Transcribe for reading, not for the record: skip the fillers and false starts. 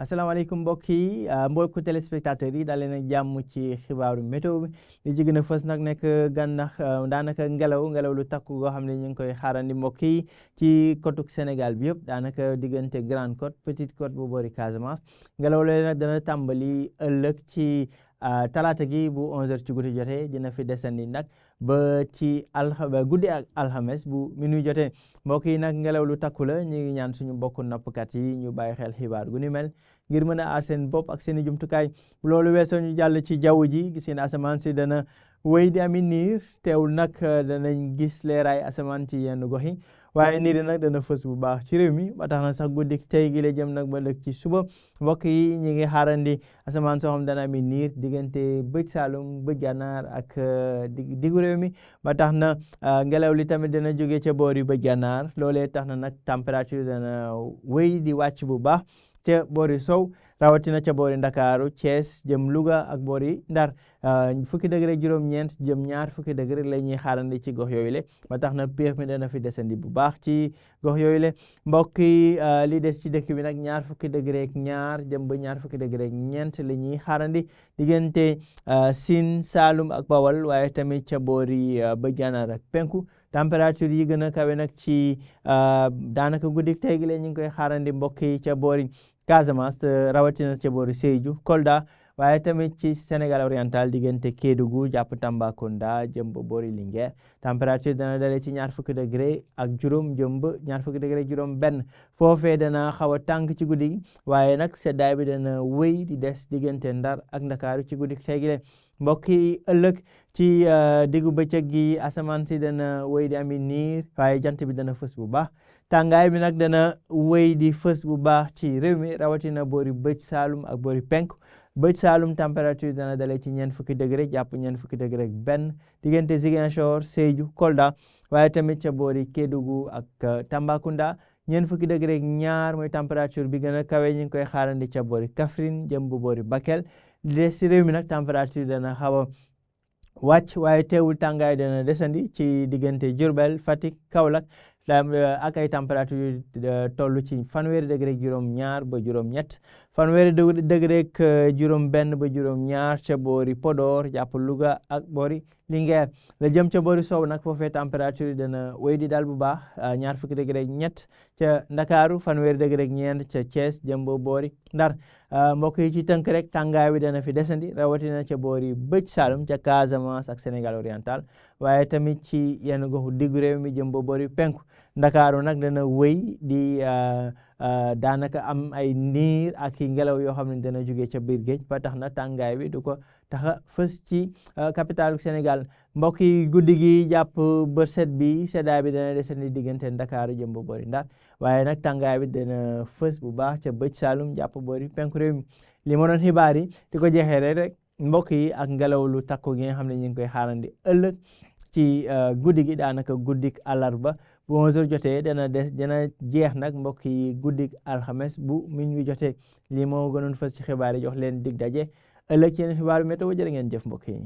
asalaamaaleykum mbokk yi mbokku téléspectateurs yi daal leen ak jàmm ci xibaaru météo bi li ci gën a fës nag nekk gànnax daanaka ngelaw lu takku goo xam ne ñu ngi koy xaarandi mbokk yi ci côte Sénégal bi yëpp daanaka diggante Grande Côte Petite Côte bu boori Casamance ngelaw loolu nag dana tàmbali ëllëg ci talaata gi bu 11h ci guddi jotee dina fi desandi nag ba ci guddi ak alxames bu minuit jotee mbokk yi nag ngelaw lu takku la ñu ngi ñaan suñu mbokku nappkat yi ñu bàyyi xel xibaar gu ni mel ngir mën a aar seen bopp ak seen i jumtukaay bu loolu weesoo ñu jàll ci jaww ji gis ngeen asamaan si dana wéy di ami niir teewul nag danañ gis leeraay asamaan ci yenn gox yi waaye niir nag dana fës bu baax ci réew mi ba tax na sax guddi tey gi la jëm nag ba lëg ci suba mbokk yi ñu ngi xaarandi asamaan soo xam dana ami niir diggante bëj Saalum bëj Gànnaar ak diggu réew mi ba tax na ngelaw li tamit dana jóge ca boori bëj Gànnaar loolee tax na nag température dana wéy di wàcc bu baax ca boori sow rawatina ca boori Ndakaaru Thiès jëm Louga ak boori Ndar fukki degré juróom-ñeent jëm ñaar fukki degré la ñuy xaarandi ci gox yooyu le ba tax na péex mi dana fi desandi bu baax ci gox yooyu le mbokk yi li des ci dëkk bi nag ñaar fukki degré ak ñaar jëm ba ñaar fukki degré ak ñeent la ñuy xaarandi diggante Sine Saalum ak Bawol waaye tamit ca boori ba Gànnaar ak penku température yi gën a kawe nag ci daanaka guddi tey gi la ñu ngi koy xaarandi mbokk yi ca boori Casamance rawatina ca boori Sédhiou Kolda waaye tamit ci Sénégal oriental diggante Kédougou jàpp Tambacounda jëm ba boori Linguère température dana dalee ci ñaar fukki degré ak juróom jëm ba ñaar fukki degré ak juróom benn foofee dana xaw a tàng ci guddi gi waaye nag seddaay bi dana wéy di des diggante Ndar ak Ndakaaru ci guddi tey gi mbokk yi ëllëg ci diggu bëccëg gi asamaan si dana wéy di ami niir waaye jant bi dana fës bu baax tàngaay bi nag dana wéy di fës bu baax ci réew mi rawatina boori bëj Saalum ak boori penku bëj Saalum température dana dalee ci ñeent fukki degré jàpp ñeent fukki degré ak benn diggante Ziguinchor Sédhiou Kolda waaye tamit ca boori Kédougou ak Tambacounda ñeent fukki degré ak ñaar mooy température bi gën a kawe ñu ngi koy xaarandi ca boori Kaffrine jëm bu boori Bakel li ci réew mi nag température dana xaw a wàcc waaye teewul tàngaay dana desandi ci diggante Diourbel Fatick Kaolack ak ay température toll ci fanweeri degré ak juróom-ñaar ba juróom-ñett fanweeri degré ak juróom-benn ba juróom-ñaar ca boori Podor jàpp Louga ak boori Linguère la jëm ca boori sow nag foofee température dana wéy di daal bu baax ñaar fukki degré ak ñett ca Ndakaaru fanweeri degré ak ñeent ca Thiès jëm ba boori Ndar mbokk yi ci tënk rek tàngaay bi dana fi desandi rawatina ca boori bëj Saalum ca Casamance ak Sénégal oriental waaye tamit ci yenn goxu diggu réew mi jëm ba boori penku Ndakaaru nag dana wéy di daanaka am ay niir ak i ngelaw yoo xam ne dana jóge ca biir géej ba tax na tàngaay bi du ko taxa fës ci capitalu Sénégal mbokk yi guddi gi jàpp bët set bi seddaay bi dana desandi diggante Ndakaaru jëm ba boori Ndar waaye nag tàngaay bi dana fës bu baax ca bëj Saalum jàpp boori penku réew mi li ma doon xibaar yi di ko jeexee rek mbokk yi ak ngelaw lu takku gi nga xam ne ñu ngi koy xaarandi ëllëg ci guddi gi daanaka guddik àllarba bu 11h jotee dana jeex nag mbokk yi guddik alxames bu minuit jotee lii moo gënoon fës ci xibaar yi jox leen dig daje ëllëg ci yeneen xibaaru météo jërë ngeen jëf mbokk yi